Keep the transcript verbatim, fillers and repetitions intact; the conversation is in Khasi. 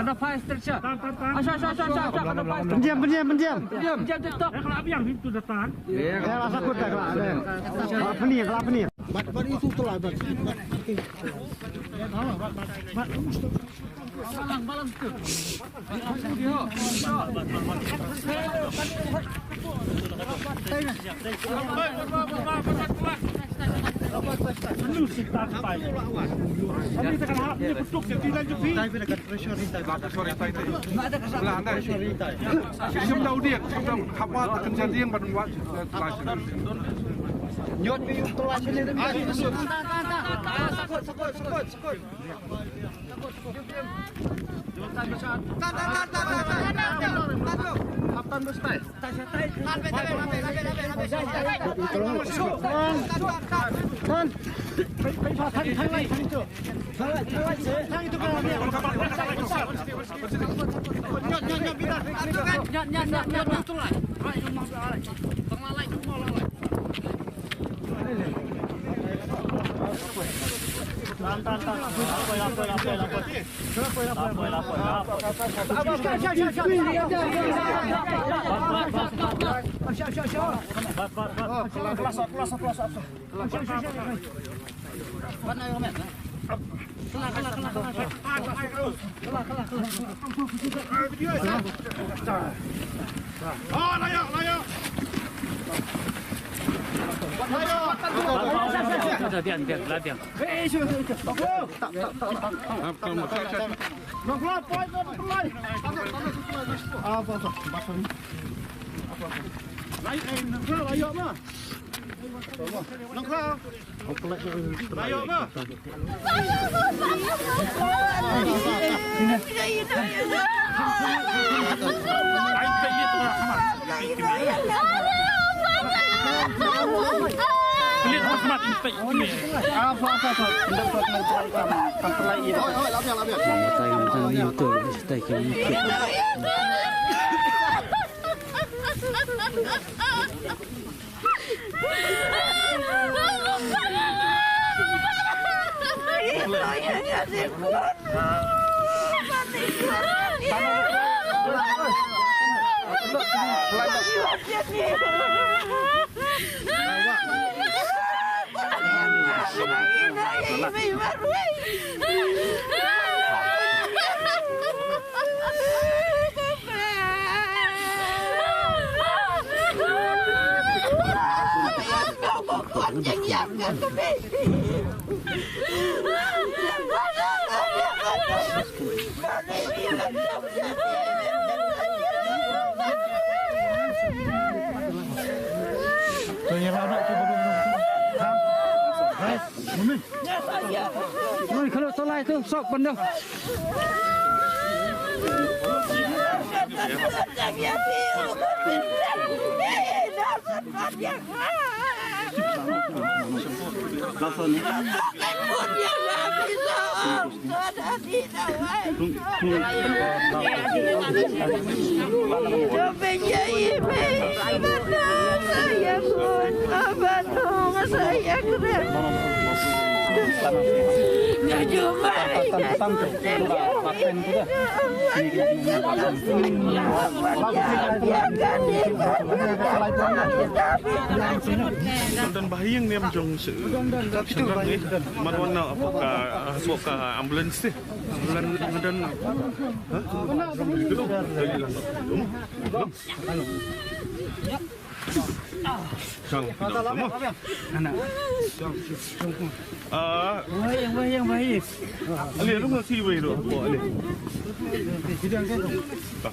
Ada fire extinguisher. Tan, tan, tan. Asha, asha, asha, asha, asha. Ada fire extinguisher. Pendiam, pendiam, pendiam. Pendiam, pendiam, stop. Eh, kelab yang itu datang. Eh, kelab sakut dah, kelab. Eh, kelab pening, kelab pening. Bat, bat itu telah, bat. Bat, bat, bat. Balang, balang tu. Oi, kalau tolai tu sok bandar. Don ba ha ïing ne em jong sha. Don, don, don. Don, eh. Mar wan na, apa ka, apa ka ambulance te. Ambulance nga don. Hah? Chang, chang, chang. Ah. Wei, wei, wei. Ale, rung si wei ro. Apa ale? Ta, ta.